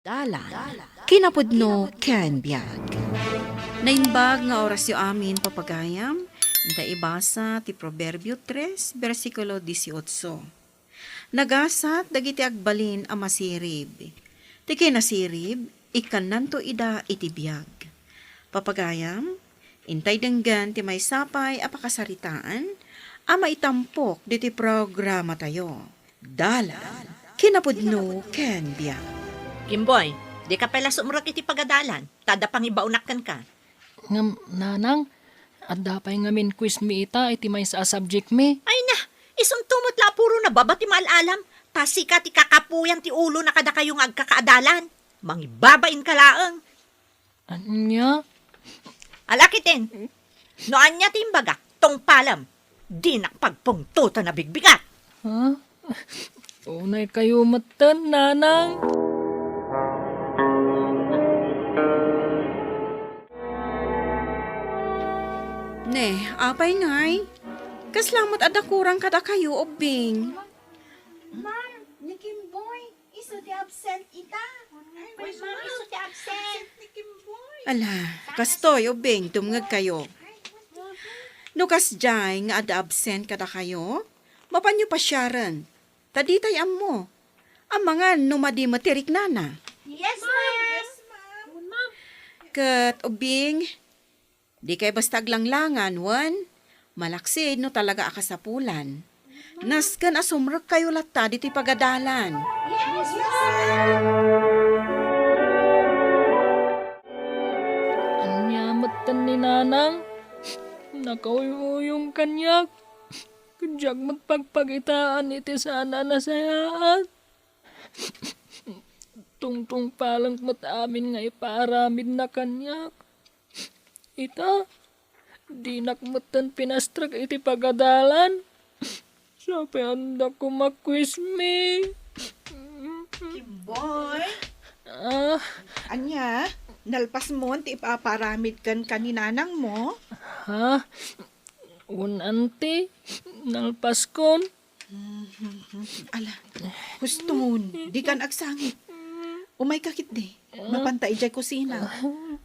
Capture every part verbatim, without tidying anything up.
Dalan, kinapudno ken biag. Naimbag nga orasyo amin, papagayam, inta ibasa ti Proverbio tres, bersikulo dieciocho. Nagasat dagiti agbalin a masirib. Ti kinasirib, ikkannanto ida iti biag. Papagayam, intay denggen ti maysa pay a pakasaritaan a maitampok diti programatayo. Dalan, kinapudno ken biag. Kimboy, dika pay la sumrek iti pagadalan, ta adda pangibaonak kenka. Ngem, nanang, adda pay ngamin quiz mi ita iti maysa a subject mi. Ay na, isunto met la a puro nababa ti maal-alam, ta sika ti kakapuyan ti ulona kadakayo nga agkakaadalan. Mangibabain ka laeng. Ania? Alakiten. No ania ti imbagak, tungpalem. Dinak pagpungto ta nabigbigat. Ha? Unay kayo metten, nanang. Ne, apay ngay? Kasla met adda kurang kadakayo, Ubbing? Ma'am, ni Kimboy. Isu ti absent ita. Ay, ma'am, isu ti absent. Ala, kastoy, Ubbing, tumngeg kayo. No kasdiay nga adda absent kadakayo, mapanyo pasiaren. Ta ditay ammo. Amangan no madi met ti riknana. Yes, ma'am. Ket, Ubbing, dikay basta aglanglangan, wen malaksid no talaga a kasapulan. Nasken a sumrekkayo latta ditoy pagadalan. Ania metten ni nanang? Nakauyuyong kaniak. Diak met pagpakitaan iti saan a nasayaat. Tungtungpaleng met amin nga ipaaramidna kaniak. Ita, dinak metten pinastrek iti pagadalan. Sapian da koma quiz mi. Kimboy? Ah? Ania, nalpasmon ti ipaparamid kenka ni nanangmo? Ha? Wen, auntie, nalpaskon. Mhm. Ala, huston, dikan agsangit. Umayka ketdi. Mapanta idiay kusina.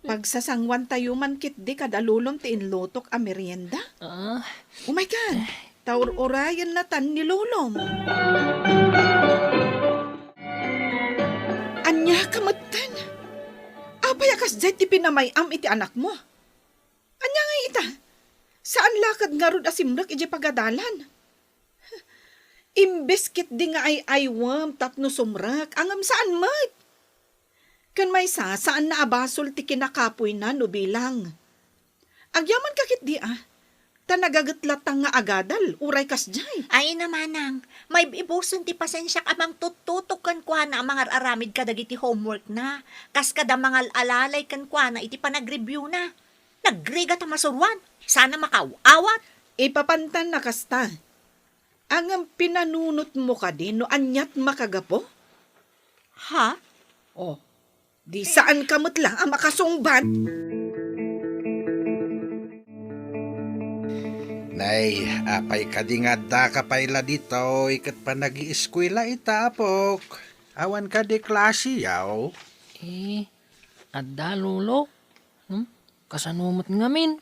Pagsasangwantayo man ketdi kada lolom ti inlutok a merienda. Ah. Umaykan, ta ur-urayen natan ni lolom. Ania ka metten? Apay a kasdiay ti pinamay-am iti anakmo? Ania ngay ita? Saan la kad ngarud a simrek idiay pagadalan? Imbes ketdi nga ay-aywem tapno sumrek, ngem saan met. Ken maysa, saanna a basol ti kinakapoyna no bilang. Agyamanka ketdi a, ta nagaget latta nga agadal, uray kasdiay. Ay, namanang, maib-ibusen ti pasensiak a mangtuttutok kenkuana a mangar-aramid kadagiti homeworkna, kas kada mangal-alalay kenkuana iti panagreviewna. Nagrigat a masuroan, saan a makaaw-awat. Ipapantan a kasta. Ngem pinanunotmo kadi no aniat makagapu? Ha? Oh, di saanka met la a makasungbat? Nay, apay kadi nga addaka pay la ditoy ket panagieskuela ita, apok? Awan kadi klase, yaw? Eh, adda, Lolo. Hmm? Kasano met ngamin?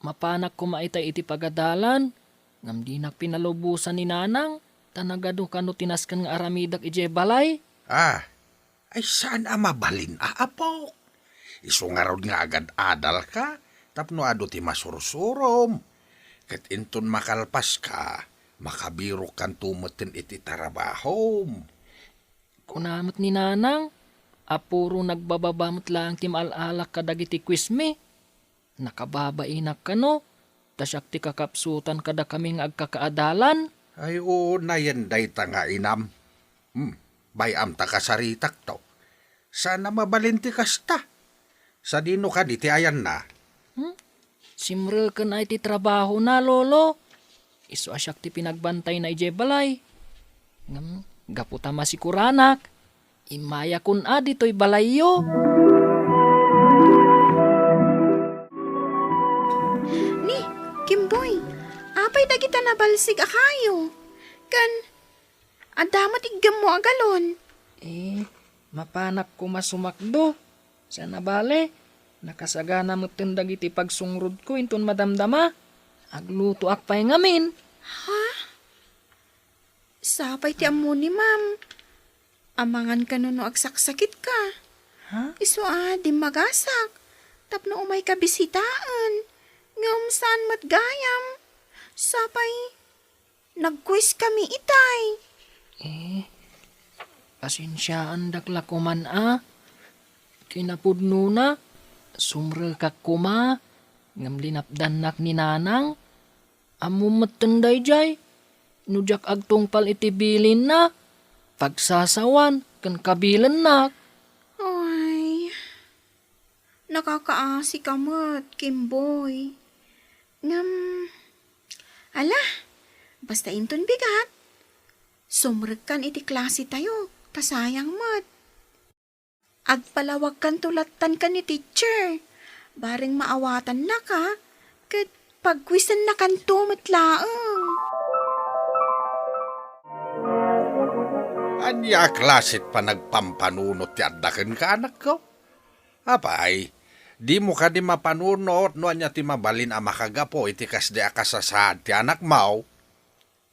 Mapanak koma ita iti pagadalan, ngem dinak pinalubosan ni Nanang, ta nagadu kano ti nasken nga aramidak idiay balay. Ah, ay saan a mabalin a, apok. Isu ngarud nga agad-adalka tapno adu ti masursurom. Ket inton makalpaska, makabirokkanto metten iti tarabahom. Kuna met ni Nanang a puro nagbababa met laeng ti maal-alak kadagiti quiz mi. Nakababainak kano, ta siak ti kakapsutan kadakami nga agkakaadalan. Ay, unayen dayta nga inam. Hmm, bay-am ta kasaritakto. Saan a mabalin ti kasta. Sadino kadi ti ayanna? Hmm? Simreken ay ti trabahona, Lolo. Isu a siak ti pinagbantayna idiay balay. Ngem, gapu ta masikuranak, immayakon a ditoy balayyo. Ni, Kimboy, apay dagita nabalsig a kayo? Ken, adda met iggemmo a galon? Eh, Mapanak koma sumakdo. Saan a bale, nakasagana metten dagiti pagsungrodko inton madamdama. Aglutoak pay ngamin. Ha? Sapay ti ammo ni Ma'am. Amangan kano no agsaksakitka. Ha? Isu a dimmagasak tapno umayka bisitaen. Ngem saan met gayam. Sapay nagkuiskami itay. Eh, pasensiaandak la koman a. Kinapudnona, sumrekak koma, ngem linapdannak ni Nanang. Ammom metten daydiay, no diak agtungpal iti bilinna, pagsasawan, ken kabilennak. Ay, nakakaasika met, Kimboy. Ngem, ala, basta inton bigat, sumrekkan iti klasetayo, ta sayang met. Agpalawagkanto lattan ken ni teacher. Bareng maawatannaka, ket pagkuisennakanto met laeng. Ania a klaset panagpampanunot ti adda kenka, anakko? Apay, dimo kadi mapanunot no ania ti mabalin a makagapu iti kasdi a kasasaad ti anakmo?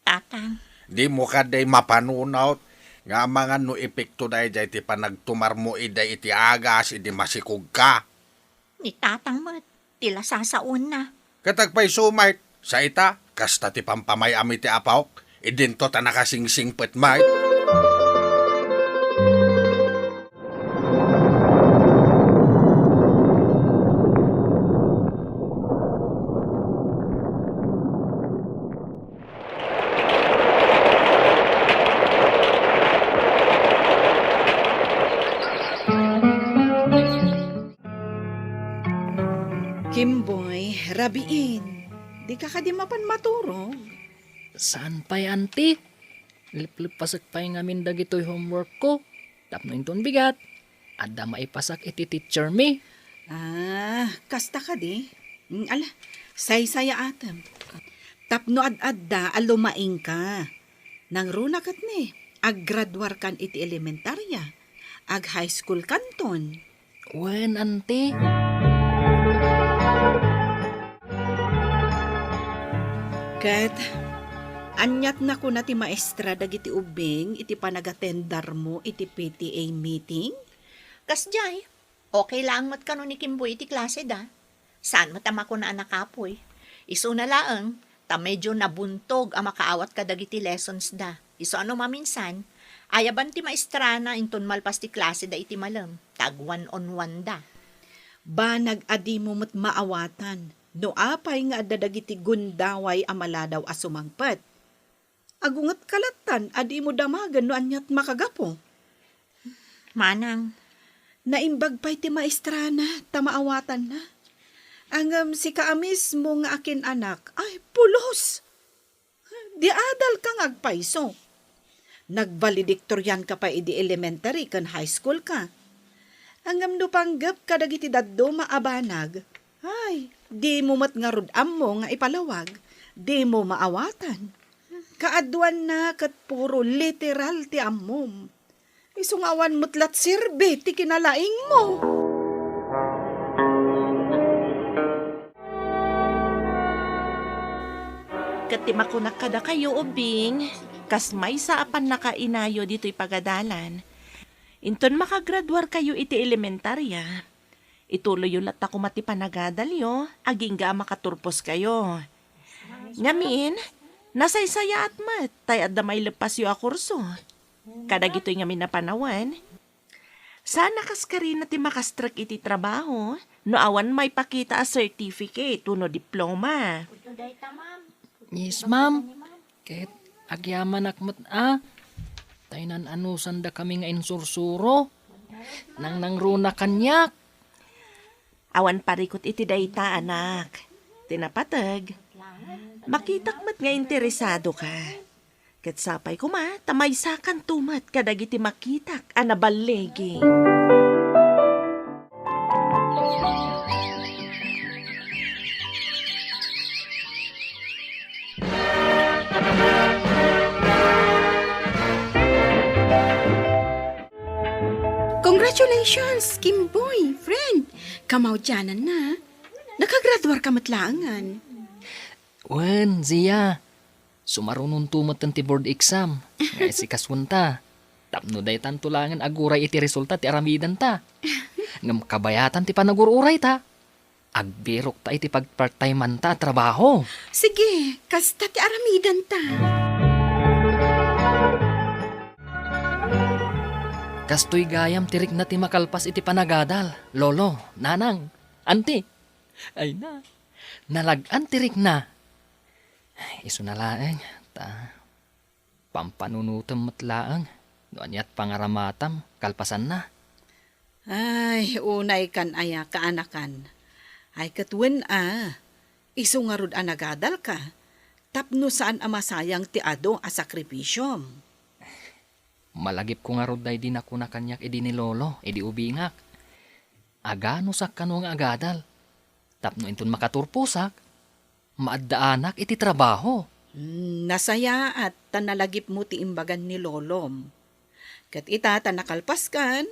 Tatang. Dimo kadi mapanunot nga amangan no epekto daydiay ti panagtumarmo idi iti agas idi masikogka? Ni Tatang met ti la sasaona. Ket agpayso met, sa ita, kasta ti pampamay-am iti apok, idinto ta nakasingsingpet met. Kimboy, rabiin. Dika kadi mapan maturog? Saan pay, Auntie. Lepleppasek pay ngamin dagitoy homework ko. Tapno inton bigat, adda maipasak iti teacher mi. Ah, kasta kadi? Mm, ala, saysayaatem. Tapno ad-adda a lumaingka. Nangruna ket ni, aggraduarkan iti elementarya, ag-high school kanton. Wen, Auntie. Ket, aniat nakuna ti maestra dagiti ubbing iti panagatendarmo iti P T A meeting? Kasdiay, okay laeng met kano ni Kimboy iti klaseda. Saan met a makuna a nakapuy. Isuna laeng, ta medio nabuntog a makaawat kadagiti lessons da. Isu a no maminsan, ayaban ti maestrana inton malpas ti klaseda iti malem, ta ag-one on one da. Banag a dimo met maawatan no apay nga adda dagiti gundaway a maladaw a sumangpet. Agungetka lattan a dimo damagen no aniat makagapu. Manang. Naimbag pay ti maestrana ta maawatanna. Ngem sika a mismo nga akin-anak, ay, pulos! Di adalka nga agpayso. Nagvaledictorianka pay idi elementary ken high school ka. Ngem no panggep kadagiti dadduma a banag, ay, dimo met ngarud ammo nga ipalawag, dimo maawatan. Kaaduanna ket puro literal ti ammom. Isu nga awan met la serbi ti kinalaingmo. Ket ti makunak kadakayo, ubbing, kas maysa a pannakainayo ditoy pagadalan. Inton makagraduarkayo iti elementarya, ituloyyo latta koma ti panagadalyo agingga a makaturposkayo. Ngamin, nasaysayaat met tay adda maileppasyo a kurso. Kadagitoy ngamin a panawen, saan a kas karina ti makastrek iti trabaho no awan maipakita a certificate wenno diploma. Yes, ma'am. Ket agyamanak met a, tay nan-anusandakami nga insursuro. Nangnangruna kaniak. Awan parikut iti dayta, anak. Ti napateg, makitak met nga interesadoka. Ket sapay koma ta maysakanto met kadagiti makitak a naballigi. Kimboy, friend, kamaudiananna. Nakagraduar ka met laengen. Wen, Zia. Sumarunonto metten ti board exam. Nga isikasuenta. Tapno daytanto laengen aguray iti resulta ti aramidenta. Ngem kabayatan ti panagur-urayta. Agbirokta iti pagpart-timenta a trabaho. Sige, kasta ti aramidenta. Kastoy gayam ti rikna ti makalpas iti panagadal, Lolo, Nanang, Auntie. Ay na, nalag-an ti rikna. Ay, isuna laeng, ta pampanunotem met laeng no aniat pangaramatam kalpasanna. Ay, unay kan aya kaanakan. Ay, ket wen a, isu ngarud a nagadalka, tapno saan a masayang ti adu a sakripisiom. Malagipko ngarud daydi nakuna kaniak idi ni Lolo, idi ubingak. Aganusak kano nga agadal. Tapno inton makaturposak, maaddaanak iti trabaho. Hmm, nasayaat ta nalagipmo ti imbagan ni Lolom. Ket ita ta nakalpaskan,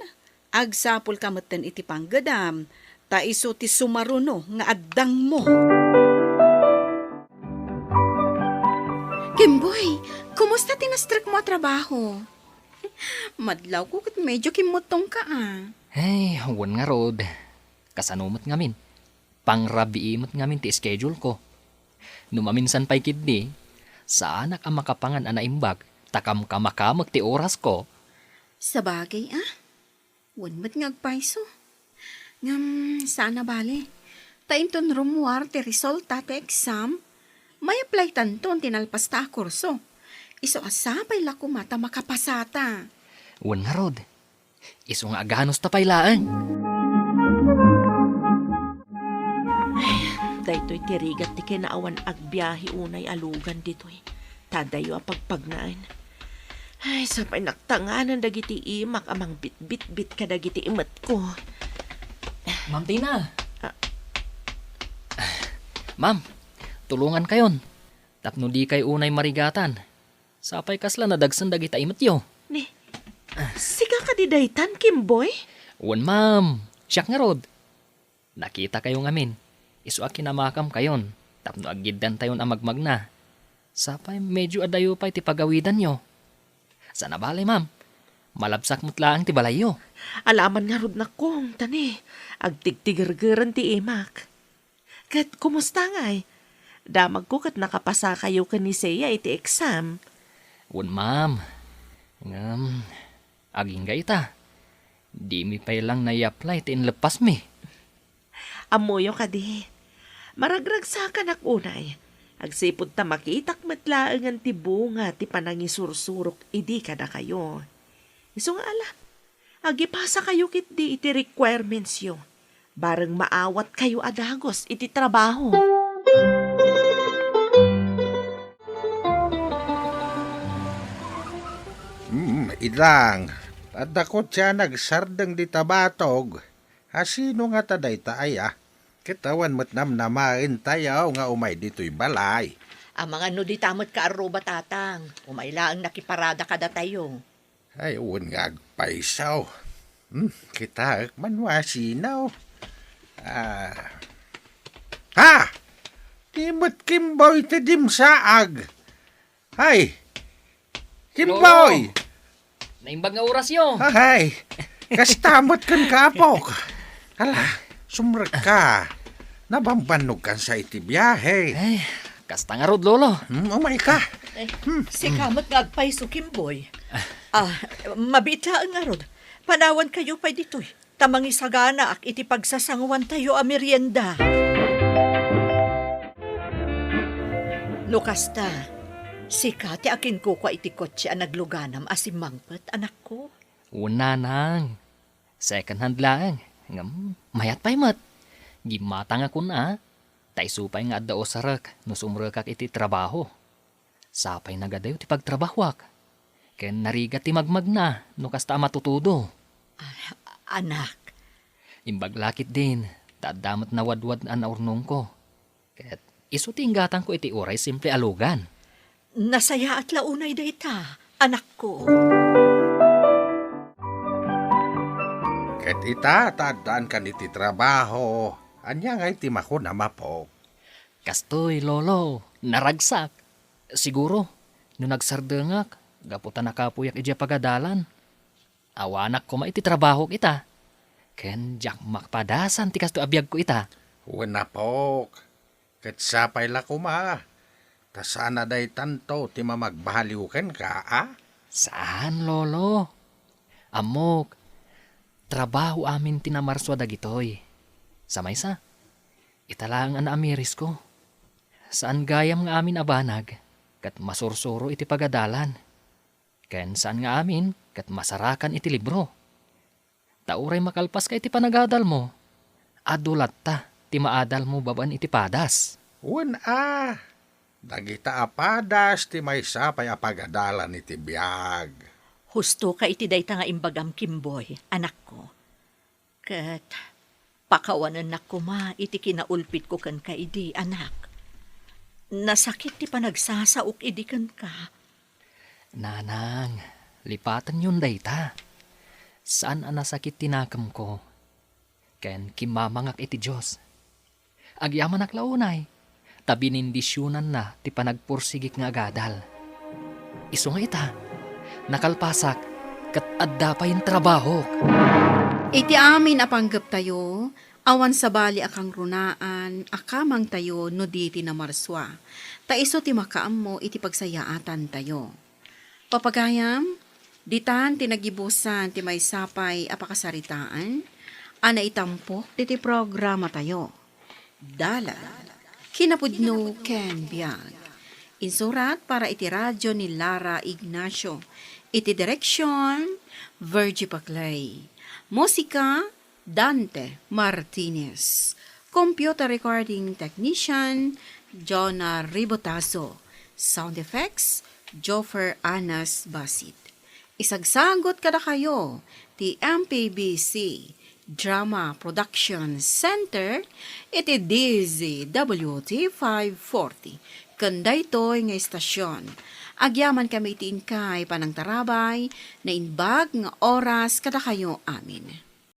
agsapulka metten iti panggedam, ta isu ti sumaruno nga addangmo. Kimboy, kumusta ti nastrekmo a trabaho? Madlawko ket medyo kimmuttongka a. Hey, wen ngarud. Kasano met ngamin? Pangrabii met ngamin ti schedule-ko. No maminsan pay ketdi, saanak a makapangan a naimbag ta kamkamakamek ti orasko. Sabagay a, wen met nga agpayso. Ngem, saan a bale. Ta inton rummuar ti resulta ti exam, may-apply-tanton ti nalpasta a kurso. Isu a sapay la koma ta makapasata. Wen ngarud, isu nga aganusta pay laeng. Ay, daytoy ti rigat ti kinaawan agbiahe unay a lugan ditoy. Ta adayo a pagpagnaen. Ay, sapay naktanganan dagiti imak a mangbitbitbit kadagiti imetko. Ma'am Tina. Ah. Ma'am, tulongankayon. Tapno dikay unay marigatan. Sapay kasla nadagsen dagita imetyo. Ni, sika kadi daytan, Kimboy? Wen, ma'am. Siak ngarud. Nakitakayo ngamin. Isu a kinamakamkayon tapno aggiddantayon a magmagna. Sapay medyo adayo pay ti pagawidanyo. Saan a bale, ma'am. Malabsak met laeng ti balayyo. Alaman ngarud nakong, ta ni, agtigtigergeren ti imak. Ket kumusta ngay? Damagko ket nakapasakayo ken ni Seiya iti exam. Wen, ma'am. Ngem, agingga ita. Dimi pay lang nai-apply ti inleppasmi. Ammoyo kadi, maragragsakanak unay, agsipud ta makitak met laengen ti bunga ti panangisursurok idi kadakayo. Isu nga ala, agipasakayo ketdi iti requirementsyo, bareng maawatkayo a dagus iti trabaho. Hmm, idang, adda kotse a nagsardeng dita batog. A, sino ngata dayta aya? Ket awan met namnamaentayo nga umay ditoy balay. Amangan no dita met kaarruba, Tatang. Umay laeng nakiparada kadatayo. Ay, wen nga agpayso. Hmm, kitaek man no asino. Ah. Ha! Di met Kimboy ti dimsaag. Hay! Kimboy! Lolo, naimbag nga orasyo. Hay! Kasta met kenka, apok. Ala, sumrekka. Nabambannogkan sa iti biahe. Ay, kasta ngarud, Lolo. Hmm, umayka. Eh, sika met nga agpayso, Kimboy. Ah, mabiit laeng ngarud. Panawankayo pay ditoy. Ta mangisaganaak iti pagsasanguantayo a merienda. No kasta, sika ti akinkukua iti kotse a nagluganam a simmangpet, anakko? Wen, nanang. Second hand laeng, ngem mayat pay met. Gimmatangakon a, ta isu pay nga adda usarek no sumrekak iti trabaho. Sapay nagadayo ti pagtrabahoak, ken narigat ti magmagna no kasta a matutudo. Ah, anak. Imbag la ketdin, ta adda met nawadwad a naurnongko. Ket isu ti inggatangko iti uray simple a lugan. Nasayaat la unay dayta, anakko. Ket ita, ta addaankan iti trabaho, ania ngay ti makunam, apok? Kastoy, Lolo, naragsak. Siguro, no nagsardengak, gapu ta nakapuyak idiay pagadalan. Awanak koma iti trabahok ita. Ken diak mapadasan ti kastoy a biagko ita. Wen, apok. Ket sapay la koma, ta saan a daytanto ti mamagbaliw kenka, a? Saan, Lolo. Ammok, trabaho amin ti namarsua dagitoy. Sa maysa, ita laeng a naamirisko. Saan gayam nga amin a banag, ket masursuro iti pagadalan. Ken saan nga amin, ket masarakan iti libro. Ta uray makalpaska iti panagadalmo, adu latta ti maadalmo babaen iti padas. Wen a, dagita a padas ti maysa pay a pagadalan iti biag. Hustoka iti dayta nga imbagam, Kimboy, anakko. Ket pakawanennak koma iti kinaulpitko kenka idi, anak. Nasakit ti panagsasaok idi kenka. Nanang, lipatenyon dayta. Saan a nasakit ti nakemko. Ken kimmamangak iti Dios. Agyamanak la unay, ta binindisionanna ti panagpursigik nga agadal. Isu nga ita, nakalpasak, ket adda pay trabahok. Iti amin a panggeptayo, awan sabali a kangrunaan a kamangtayo no di ti namarsua, ta isu ti makaammo iti pagsayaatantayo. Papagayam, ditan ti nagibusan ti maysa pay a pakasaritaan a naitampok diti programatayo. Dalan, kinapudno ken biag. Insurat para iti radyo ni Lara Ignacio. Iti direksyon, Virgie Paclay. Musika, Dante Martinez. Computer recording technician, Jonah Ribotazo. Sound effects, Joffer Anas Basit. Isagsagut kadakayo ti M P B C Drama Production Center iti D Z W T five forty. Ken daytoy nga istasyon, agyaman kami iti inkay panangtarabay, naimbag nga oras kadakayo amin.